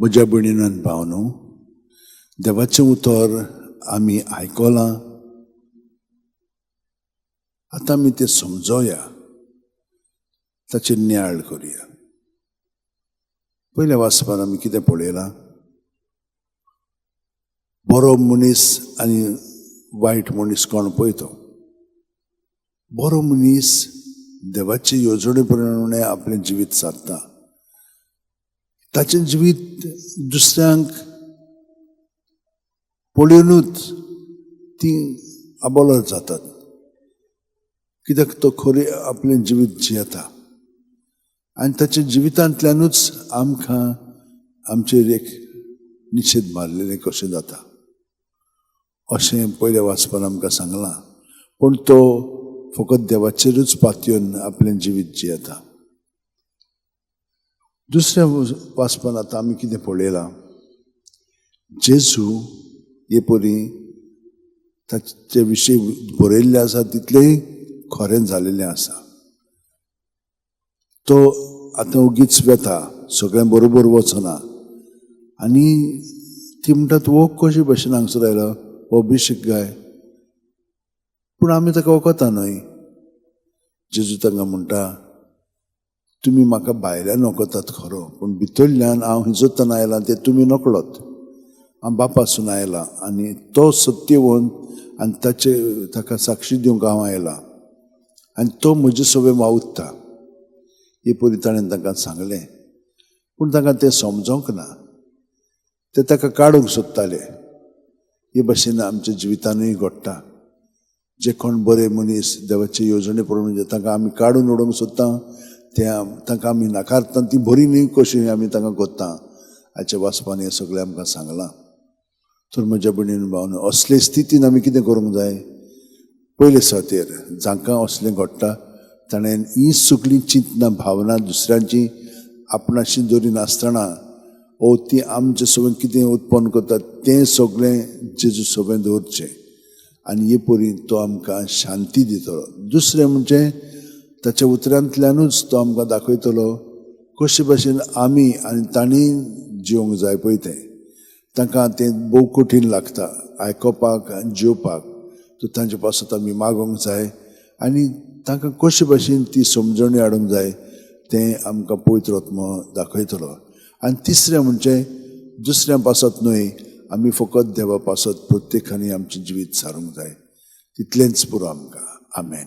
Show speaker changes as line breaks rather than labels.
म्हज्या भयणीन आनी भावनो, देवाचें उतर आमी आयकलां, आतां आमी तें समजोया, ताचेर नियाळ करुया. पयल्या वाचपान आमी कितें पळयलां? बरो मनीस आनी वायट मनीस कोण पळय तो. बरो मनीस देवाचे येवजणे प्रमाणे आपलें जिवीत सारता. ताचें जिवीत दुसऱ्यांक पळयोनूच ती आबोलत जातात, कित्याक तो खरें आपलें जिवीत जियेता आनी ताच्या जिवितांतल्यानूच आमकां आमचेर एक निशेध मारलेलें कशें जाता, अशें पयल्या वाचपान आमकां सांगलां. पूण तो फकत देवाचेरूच पातयेवन आपलें जिवीत जियेता. दुसऱ्या वाचपान आतां आमी कितें पळयलां? जेजू हे परी ताचे विशीं बरयल्लें आसा तितलेंय खरें जालेलें आसा. तो आतां ओगीच वेता, सगळ्यां बरोबर वचना. आनी ती म्हणटात, हो कशे भशेन हांगसर आयलो, हो अभिशेक गाय, पूण आमी ताका वखता न्हय. जेजू तांकां म्हणटा, तुमी म्हाका भायल्यान वखतात खरो, पूण भितरल्यान हांव हिजोतान आयलां तें तुमी नकळत. हांव बापासून आयलां आनी तो सत्यवंत आनी ताचे ताका साक्षी दिवंक हांव आयलां आनी तो म्हजे सगळें वावुरता. हे परी ताणें तांकां सांगलें, पूण तांकां तें समजोंक ना. ते ताका काडूंक सोदताले. हे भशेन आमच्या जिवितानूय घडटा. जे कोण बरे मनीस देवाचे येवजणे प्रमाणे तांकां आमी काडून उडोवंक सोदता, ते तांकां आमी नाकारता, ती बरी न्हय कशी आमी तांकां करता. हाच्या वाचपान हें सगळें आमकां सांगलां. तर म्हज्या भयणीन भावन, असले स्थितीन आमी कितें करूंक जाय? पयले सुवातेर जांकां असलें घडटा ताणें ही सगळीं चिंतनां भावना दुसऱ्यांची आपणाशी दवरिनासतना ओ ती आमचे सगळें कितें उत्पन्न करता तें सगळें जेजू सगळें दवरचें आनी हे परी तो आमकां शांती दितलो. दुसरें म्हणजे ताच्या उतरांतल्यानूच तो आमकां दाखयतलो कशे भाशेन आमी आनी तांणी जिवंक जाय पळय तें. तांकां तें भोव कठीण लागता आयकोपाक आनी जिवपाक. तर तांचे पासत आमी मागोंक जाय आनी तांकां कशे भाशेन ती समजणी हाडूंक जाय तें आमकां पवित्र आत्मो दाखयतलो. आनी तिसरें म्हणजे दुसऱ्या पासत न्हय, आमी फकत देवा पासत प्रत्येकांनी आमचें जिवीत सारूंक जाय. तितलेंच पुरो आमकां. आमेन.